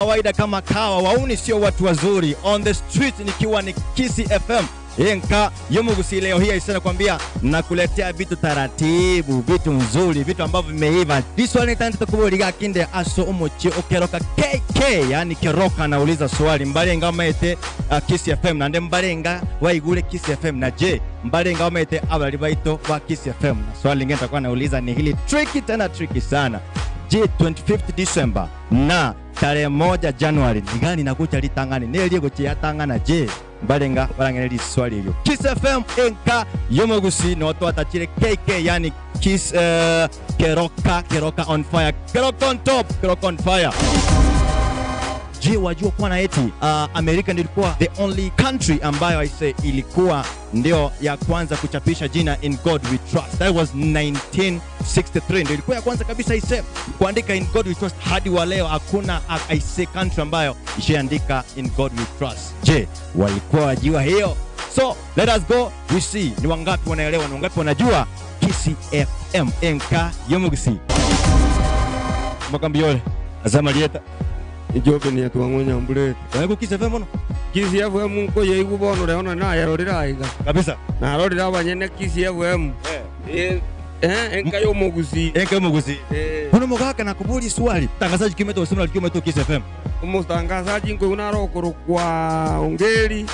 Kawaida kama kawa wauni sio watu wazuri on the street, nikiwa ni Kisii FM yenka yomugusi. Leo hii aisee, nakwambia nakuletea vitu taratibu, vitu nzuri, vitu ambavyo vimeiva. Diswali nitantita kinde aso umuchi ukeroka KK, yani keroka nauliza swali mbalenga maete Kisii FM nande mbalenga waigule Kisii FM na je mbalenga wamaete abali baito wa Kisii FM na swali lingine nitakuwa nauliza ni hili tricky tena tricky sana. Je, 25th December na tarehe 1 Januari ni gani nakucha litangani nelie gochiyatangana je mbalenga barangene liswali elyo Kiss FM enka yomogusi notwatachire KK yani Kiss Keroka Keroka on fire Keroka on top Keroka on fire. Je, wajua kuwa na eti Amerika ndio ilikuwa the only country ambayo I say ilikuwa ndio ya kwanza kuchapisha jina In God We Trust. That was 1963 ndio ilikuwa ya kwanza kabisa I say kuandika In God We Trust. Hadi wa leo hakuna I say country ambayo ishaandika In God We Trust. Je, walikuwa wajua hiyo? So let us go we see ni wangapi wanaelewa, ni wangapi wanajua Kisii FM NK Yomugusi. Makambiole azama lieta Ijobe ni atuang'o nyambulete Wego Kisii FM ono Kisii FM nko yeigu bono reo na nayarorera iga kabisa narorera abanyene Kisii FM eh enka yomugusi enka yomugusi eh Bono mugaka nakubuli swali tangazaji kimeto usema kimeto Kisii FM omutangazaji nkoigu narokorokwa ongeri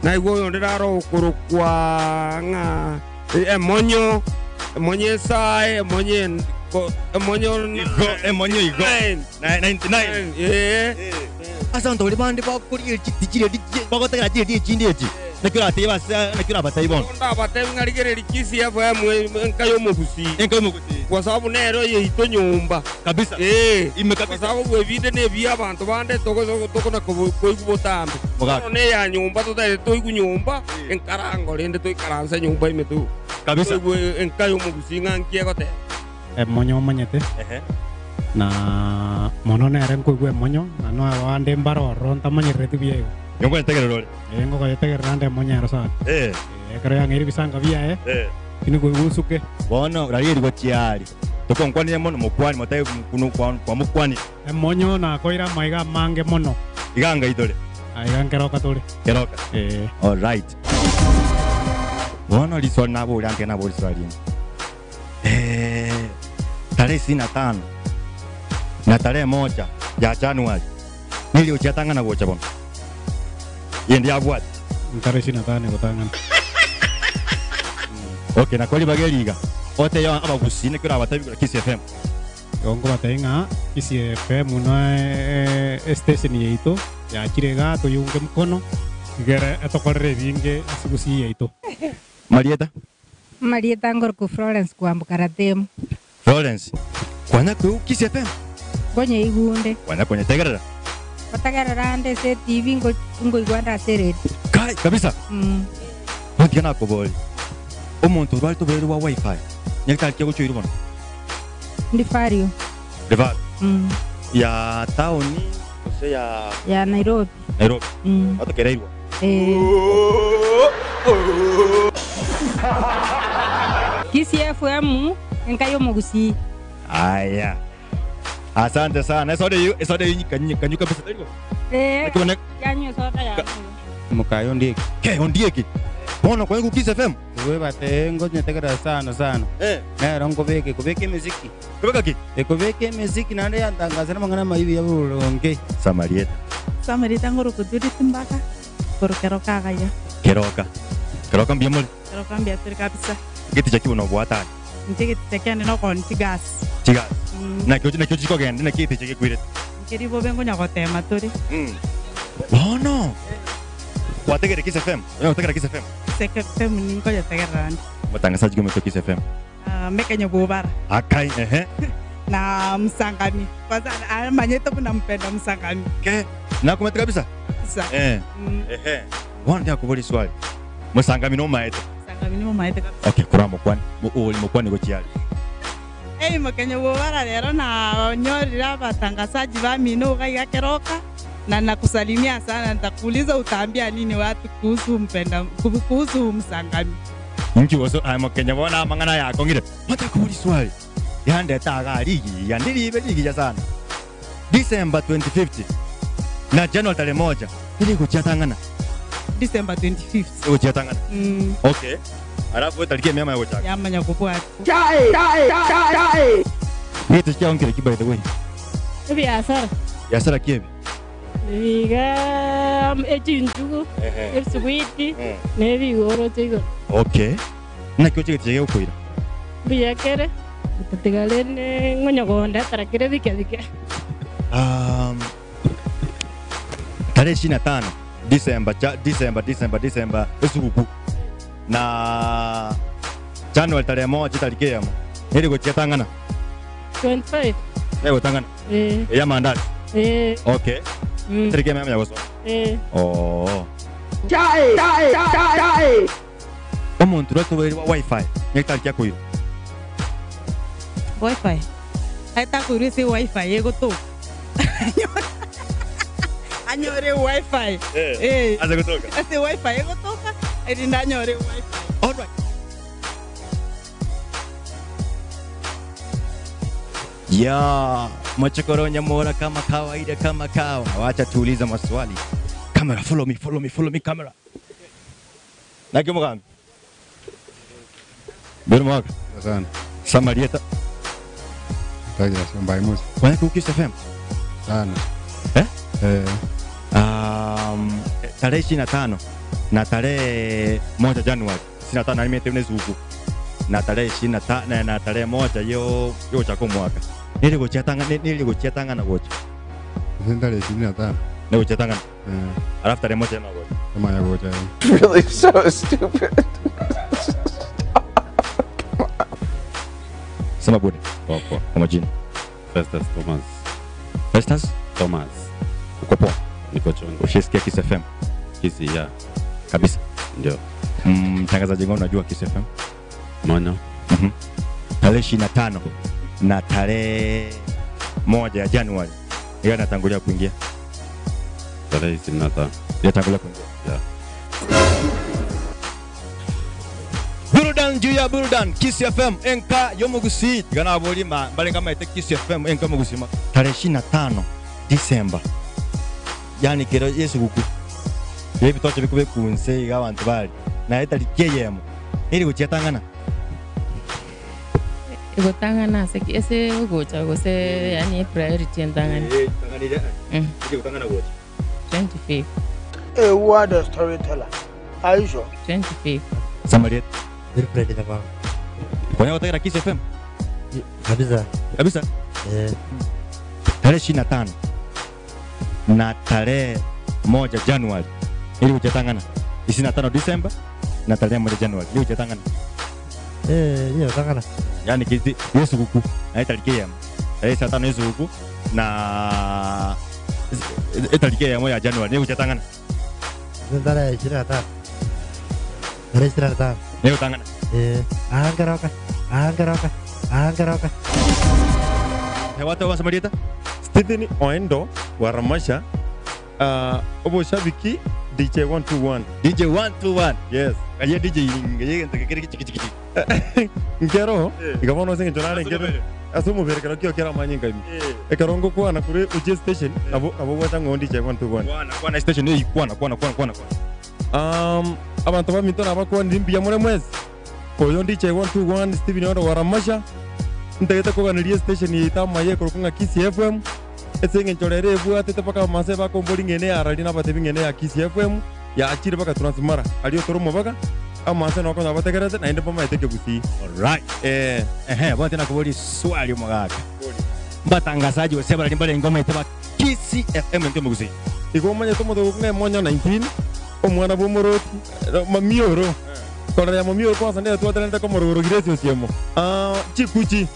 naigua oyo onde narokorokwa ng'a emonyo emonyo esae emonyo emonyo igo emonyo igo 99 eh asa ndo uli bandi bakuri chiri bagotegera chiri chindi echi nakira ateba nakira abatai bono ndabatebi ng'arigereria Kisii FM enka yomogusi enka yomogusi kwa sababu nero yeito nyumba kabisa eh ime kwa kabisa sababu ebinde nebia abanto bande tokona koigwa botambe Mugaka. bono neya nyumba totaete toigwa nyumba enkarango rende toikaranse nyumba ime tu kabisa toigwa enka yomogusi ng'a nki egoteba emonyo omanyete na mono nere nkoigwa emonyo na no abande mbaroro ntamanyerereti buya igo nyongo ntegerera ore ngogoyetegerera nde emonyo ero sana eh ekero yang'eire ebisanga biaye eh tini koigwa osuke bono rarieri gochiari tokonkwanire mono mokwani motae kuno kwa mokwani emonyo nakoira amaiga amange mono iganga itore aiga nkeroka tore keroka eh all right bono liswali nabori anke nabori swali ino tarehe 25 na tarehe 1 ya Januari nili uchatangana gocha bono yendi yabwati tarehe 25 gotang'ana okay na kweli bageriga ote yo abagusi ne kura abatabigura Kisii FM igo nkobatebia ng'a Kisii FM no estation yaito yakire iga toyunge mkono igere etokorere ebinge ase gusii yaito Marieta Marieta ngorku Florence kwambuka Ratemu Florence kwana ku Kisii FM ngonye igunde kwana kwenye tegerera gotegerera ande ase TV ngoigwa ande ase radio kai kabisa ntiga nakobori omonto orwarete oborwaire bwa wifi nyagitari ki ogochoirwa bono Ndifario Ndifario ya town gose ya ya Nairobi Nairobi otokereirwa eh Kisii FM enka yomogusi aya asante sana esode yu esode yu kanyuka kabisa tariko eh Nakibone yanywa soda ya Mukayo ndieki ke ondieki bono kwa Kisii FM webate ngonyetegerera sana sana eh nero nkobeke kubeka emiziki kubeka ki ekobeka emiziki naende yantangasera amang'ana maibi ya boronge Samarieta Samarieta ngoroku Judith Mbaka koro keroka agaya keroka keroka mbuya more keroka mbuya tore kabisa geticha ki bono obwatani inche geticha kiane nokoni chigas chigas nakio nakio chikogenda naki geticha gekwirete nkeri bobe nkonya gotema tore bono gwategere Kiss FM onya gotegera Kiss FM Kiss FM ninkonyetegerera ande motangazaji gometo Kiss FM Mekenye bobara akai ehe na msangami kwanza amanyete buna mpenda msangami ke nakumete kabisa kabisa eh ehe bono ndiakobori swali musangami nomaete msangami nimomaete kabisa okay kura mokwani ori mokwani gochiari Ei mokenye bobara rero na nyorire abatangazaji bamino iga iga keroka na nakusalimia sana nitakuuliza utaambia nini watu kuhusu mpenda kuhusu msangami Inki goso aya mokenya bono amang'ana yakong'ire matakobori swali yandeta iga rigiya ndiribe rigiya sana December 2050 Na January tarehe moja ere gochiatang'ana. December 25th. Egochiatang'ana. Mm. Okay. Alafu etariki emiama ya gochaka. Yamanya kobwati. Gete kiao nkere ki by the way. Ebiasara Biasara ki ebi? Ebiga echinchugu, ebiswiti, na ebigoroche igoro. Okay. Naki oche geticha gegokoira? Mbuya kere, tatiga rende ng'onye kondetera kere bike bike. Um, tarehe 25 December, cha, December, December, December esuguku na January tarehe moja tariki eyemo eri gochia tang'ana 25. egotang'ana Eh, eya mandazi eh, okay tariki eyemo ya gosoma eh. oh omonto rwatoberwa wifi nyetariki akoirwa Wifi. Aitakoirwa ase wifi egotoka. Anyore wifi. Eh. Ase gotoka. Ase wifi egotoka erinde anyore wifi. Alright. Ya, Machokoro Nyamora kama kawaida kama kawa. Wacha tuulize maswali. Camera, follow me, follow me, follow me camera. Naki mugambi. Bero mwaka. Sana. Samarieta. Taja Mbai Musa. Kwani ku Kiss FM? Sana. Eh? Eh. Tarehe 25 na tarehe moja Januari 25 nimete nezuku na tarehe 25 na tarehe moja yo yo chako mwaka nili gochiatanga nili gochiatanga na gocha Tarehe 25. ne gochiatanga Eh. alafu tarehe moja na gocha Kama ya gocha. Really so stupid. Sema bude. Poa poa. Kwa majina. Festus Thomas. Festus Thomas. Uko poa? Niko chonjo. Ushisikia Kiss FM? Kiss ya. Kabisa. Ndio. Mtangazaji wangu unajua Kiss FM? Mono. Tarehe 25 na tarehe moja ya Januari. Yeye anatangulia kuingia. Tarehe 25. Yatangulia kuingia. Yeah. Burudan juu ya Burudan Kiss FM enka yomugusi tigana bolima balenga maite Kiss FM enka mugusima tarehe 25 December yani kero yesu kuku yebi toche bikube kunse iga abantu bali na etari keyemo eri gochiatangana Egotang'ana ase ki ase ogocha gose yani priority entang'ani. Eh, tanganire. Mm. Eri gotangana gocha 25. Hey, who are the storyteller? Are you sure? 25. Samariet Wilfred Nyamwango. Kwa nini utaka Kiss FM? Kabisa. Kabisa. Eh. Tarehe 25 na tarehe moja Januari ili uchatangana 25 December na tarehe moja Januari ili uchatangana Eh, hiyo tangana. yani kizi yesu kuku na itariki ya tarehe 25 yesu kuku na itariki ya moja Januari ili uchatangana Tarehe 25. Tarehe 25. ili utangana Eh, angaroka. Angaroka. Angaroka. Hewata wa Samarieta Stephen Oendo wa Ramasha oboshabiki DJ 121 DJ 121 yes kaye DJ ngeye ntekekere kichi kichi nkero ikabona ose ng'encho nare nkero ase omobere kero kio kera amanyinga ime ekero ngokwana kure oche station nabo nabo gwacha ng'o DJ 121 kwana kwana station eyi kwana kwana kwana kwana Abantu baminto nabakwanire mbuya more mwesi oyo DJ 121 Stephen Oendo wa Ramasha ntagete koganeria station yaito amaye ekorokwa ng'a Kisii FM ase eng'encho rero ebwatete mpaka amase bakombori ng'ene yarari nabatebi ng'ene ya Kisii FM yachire mpaka Transmara aria otore omobaga amase nokonya bategerete naende bamaete ekegusii Alright. Eh. Ehe, bwana tena kubuli swali omogaka. Mbatangazaji wose barari mbare ngoma ite ba Kisii FM ndio mugusi. Igo omanyete omonto ng'a emonya 19 omwana bwa omoroti mamioro korora ya mamioro kwanza nere twaterente komorogoro esio siemo chikuchi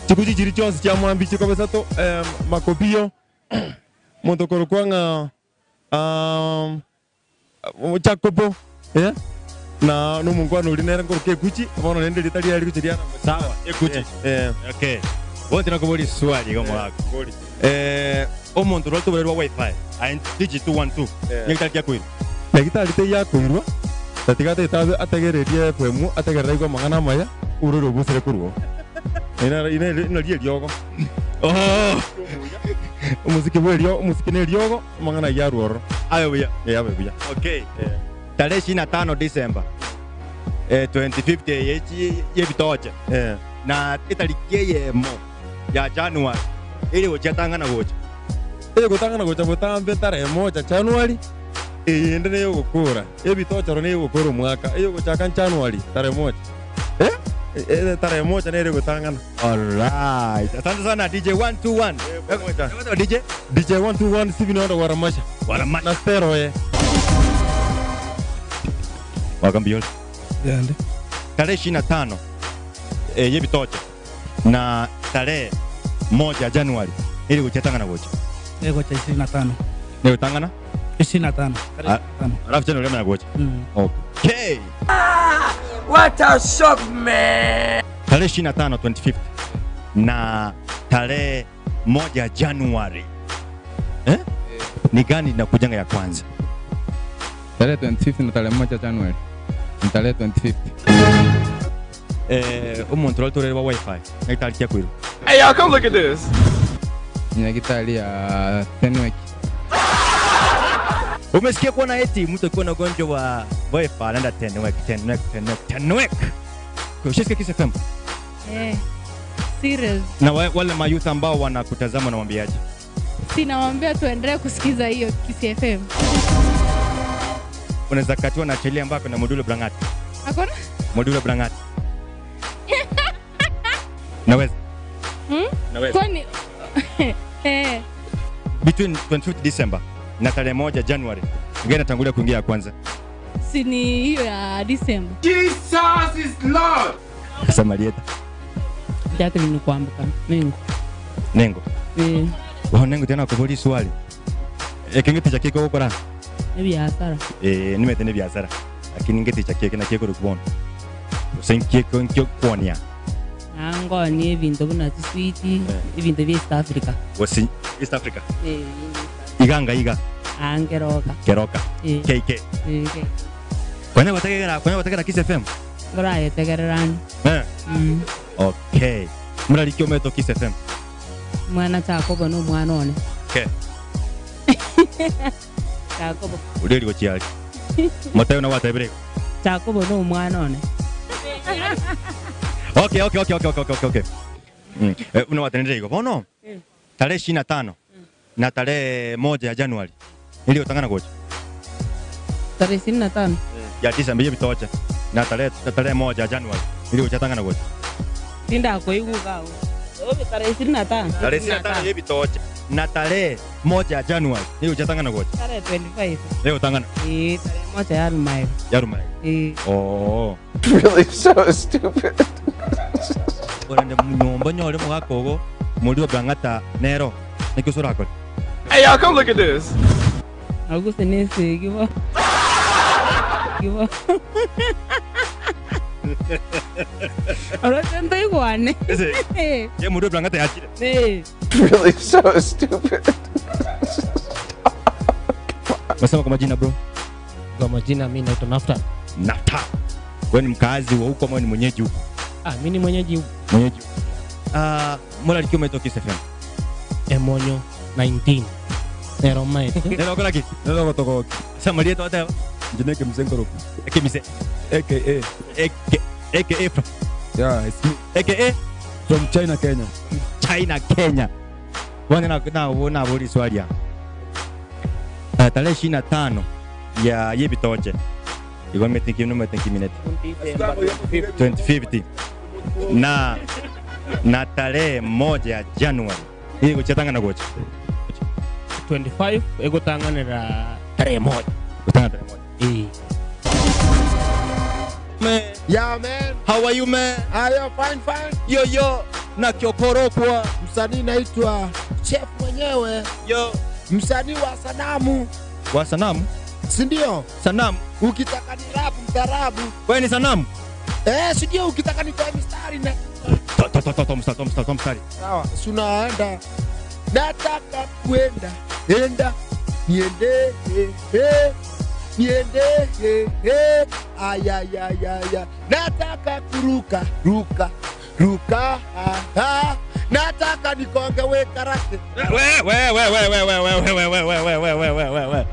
chikuchi chiri chionsi chia mwambi chikobesa to makobio monto korokwa ng'a chakopo eh na nomongwana ori nere nkoroka ekuchi bono rende rita riari gochi riana Sawa, ekuchi. Eh. Okay. Bwana tena kubuli swali omogaka. Eh, omonto rwatobererwa wifi. Ain DJ 212. Nyekitari kia kwira. Nyagitari te yakoirwa tatiga tetabe ategererie FM ategerera igwa amang'ana amaya urore obusire korwo ina ina ina rie riogo Oh. Omosike bwa erio, omosike na eriogo, amang'ana ayio arwe ororo. Abe buya. Eh, abe buya. Okay. Tarehe 25 December eh, 2050 eye chi- y'ebitoche Eh. na etariki eyemo ya January ere gochia tang'ana gocha. Eyogotang'ana gocha botambe tarehe moja January, eyende neyogokora. Ebitochoro neyogokora omwaka. Eyogochaka January tarehe moja. Eh? Eh, tarehe moja nere egotang'ana. Alright. Asante sana DJ 121. pamoja. Eh, DJ DJ 121 Steven Ondo Waramasha. Waramasha. Na Stero ye. Wakambiol. Yande. Tarehe 25 eh, y'ebitoche na tarehe moja January ere gochia tang'ana gocha. Egocha 25. Negotang'ana? 25. Ah, Alafu January amanya gocha. Mm. Okay. What a shock, man! Tarehe 25 25 na tarehe moja January eh? Ni gani inakujanga ya kwanza? Tarehe 25 na tarehe moja January. Ni tarehe 25. Eh, omonto orari torere wa wifi nagitari kia koirwa. Hey, y'all, come look at this. Nyagitari ya Tenwek. Umesikia kuona eti mtu akiwa na ugonjwa wa wifi anaenda Tenwek, Tenwek, Tenwek, Tenwek. Kwa Ushasikia Kiss FM? Eh, serious. Na wale mayouth ambao wanakutazama nawaambiaje? Sinawaambia tuendelee kusikiza hiyo Kisii FM. Unaweza katiwa na chelia ambako na Modulo Blangati. Hakuna? Modulo Blangati. Naweza. Hmm? Naweza. Kwani eh, Between 25 December na tarehe moja January. Ngine natangulia kuingia ya kwanza. si ni hiyo ya December. Jesus is Lord. Samarieta. Jacqueline kwambuka nengo Nengo. eh Wao nengo tena kubuli swali. Ekengeticha kiko gukora. ni biasara Eh nimete ne biasara. Lakini ngeticha kike na kiko rukubona. Usenkie nkio kuonia. nango ni ebintu buna chiswiti ebintu bya East Africa Wasi East Africa. eh Iganga iga angeroka keroka. Eh. KK. eh Kwanya bategera kwanya bategera Kiss FM. ngorayetegererani Eh. mm Okay. Murarikio meto Kiss FM. mwana Jacobo no mwana one Okay. Jacobo Ureri gochiari. Matayo na watebere. Jacobo no mwana one Okay, okay, okay, okay, okay, okay, okay. Mm. Eh, unawatendelea iko. Bono. Tarehe 25 na tarehe moja ya Januari iliyotangana gocha tarehe 25 ya December yebitocha na tarehe na tarehe moja ya Januari iliyochatangana gocha tindakoiguka obe tarehe 25 tarehe 25 yebitocha na tarehe moja ya Januari iliyochatangana gocha tarehe 25 leo tangana eh tarehe moja ya Rumayo yaruma eh oh Really so stupid. orende munyomba nyore mugakogo muri obangata nero nikio sorakore Hey, y'all, come look at this. aguse nesigibo gibo orote ntoigwane Ese. Eh. ye muri obangata yachire Eh. Really so stupid. Unasema kwa majina bro? Kwa majina mimi naitwa Nafta. Nafta. Wewe ni mkazi wa huko ama ni mwenyeji huko? Ah, mimi ni mwenyeji huko. Mwenyeji huko. Ah, mbona alikuwa umeitwa Kiss FM? Emonyo 19. Nero maete. Nero kola ki? Nero gotogoki. Samaria to ata. Njine Kimse Ngoroku. Kimise. AKA. AK AKA from Yeah, it's me. AKA From China, Kenya. China, Kenya. Bwana na na na boli swali ya. Ah, tarehe 25 ya yebitoche. Igwa metinki no metinki minute. 2050 na na tarehe moja ya Januari ili kuchatangana gocha 25 egotanganira tarehe moja. Gutanga tarehe moja. Eh. Man. Yeah, man. How are you man? I am fine, fine. Yo yo na kiokorokwa. Msanii naitwa Chef mwenyewe. Yo. Msanii wa sanamu. Wa sanamu? Si ndio? Sanamu. Ukitaka ni rap mtarabu. Wewe ni sanamu? Eh, si ndio ukitaka nitoe mistari na To to to to mstari to mstari to mstari. sawa, si unaenda. Nataka kwenda. Enda. Niende. Eh, eh. Niende. Eh, eh. Ayayayaya. Nataka kuruka, ruka, ruka. Ah, ah. Nataka nikonge wekarake. We we we we we we we we we we we we we we we we.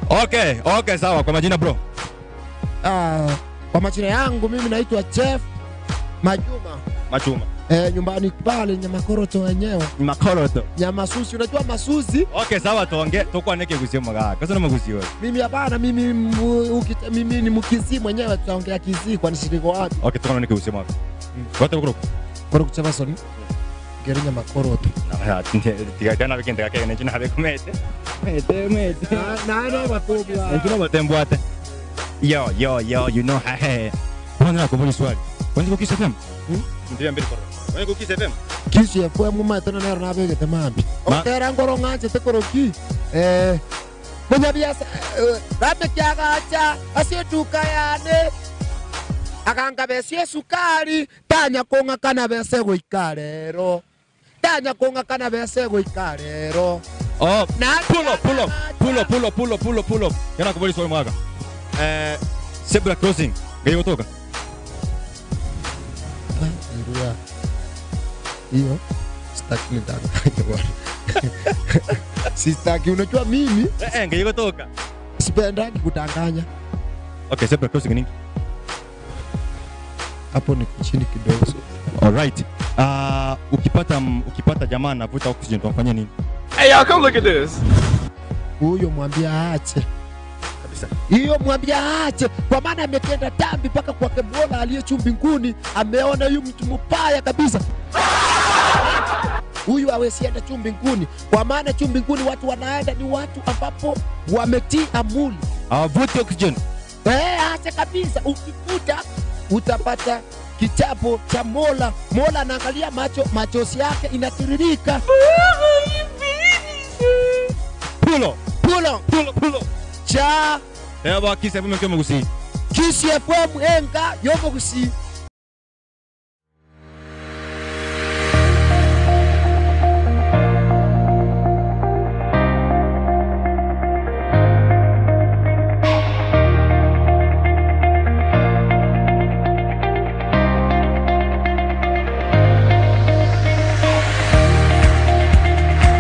Okay, okay sawa kwa majina bro. Ah, kwa majina yangu mimi naitwa Jeff Majuma. Machuma. Eh, nyumbani pale Nyamakoroto wenyewe. Makoroto. Nyamasusi, unajua masusi? Okay sawa tuonge tukwanike gusio maga. Kasa na magusio. Mimi hapana, mimi mimi ni Mkisii mwenyewe, tutaongea Kisii kwani siko wapi? Okay tukwanike gusio maga. Wate bro. Koro kuchabasoni. Ngeri Nyamakoroto. Na tiga na bikende kake nenjina habe kumete. Mete mete. Na na batobwa. Nenjina batembwate. Yo yo yo you know hey. Kwanza nakubuli swali. Kwanza ku Kiss FM? Ndiye mbili kwa. Kwanza ku Kiss FM? Kisii FM maitana nero nabegete mambi. Otera ngoro ng'anchete koroki. Eh, munyabiasa rambe kiagacha ase eduka yane akanga besie sukari tanya kong'akana bese goika rero tanya kong'akana bese goika rero Oh, pull up, pull up, pull up, pull up, pull up, pull up, pull up. Yana kubali swali mwaka. Eh, zebra crossing. Ngai kutoka. Irua hiyo sitaki nidanganye bwana. Sitaki, unajua mimi Eh, ngai kutoka. sipendagi kudanganya. Okay, zebra crossing nini? Hapo ni chini kidogo. All right. Ukipata jamaa anavuta oxygen tunafanya nini? Hey, y'all, come look at this. Huyo mwambia aache kabisa. Hiyo mwambia aache, kwa maana ametenda dhambi mpaka kwake Mola aliye juu mbinguni. Ameona huyu mtu mbaya kabisa, huyu hawezi enda juu mbinguni, kwa maana juu mbinguni watu wanaenda ni watu ambapo wametii amuli. Avuti oxygen. Eh, acha kabisa. Ukikuta utapata kichapo cha Mola. Mola anaangalia macho, machozi yake inatiririka. Pulo. Pulo. Pulo, pulo. Cha Eba Kiss FM mkiwa mgusi. Kiss FM enga yomo gusi.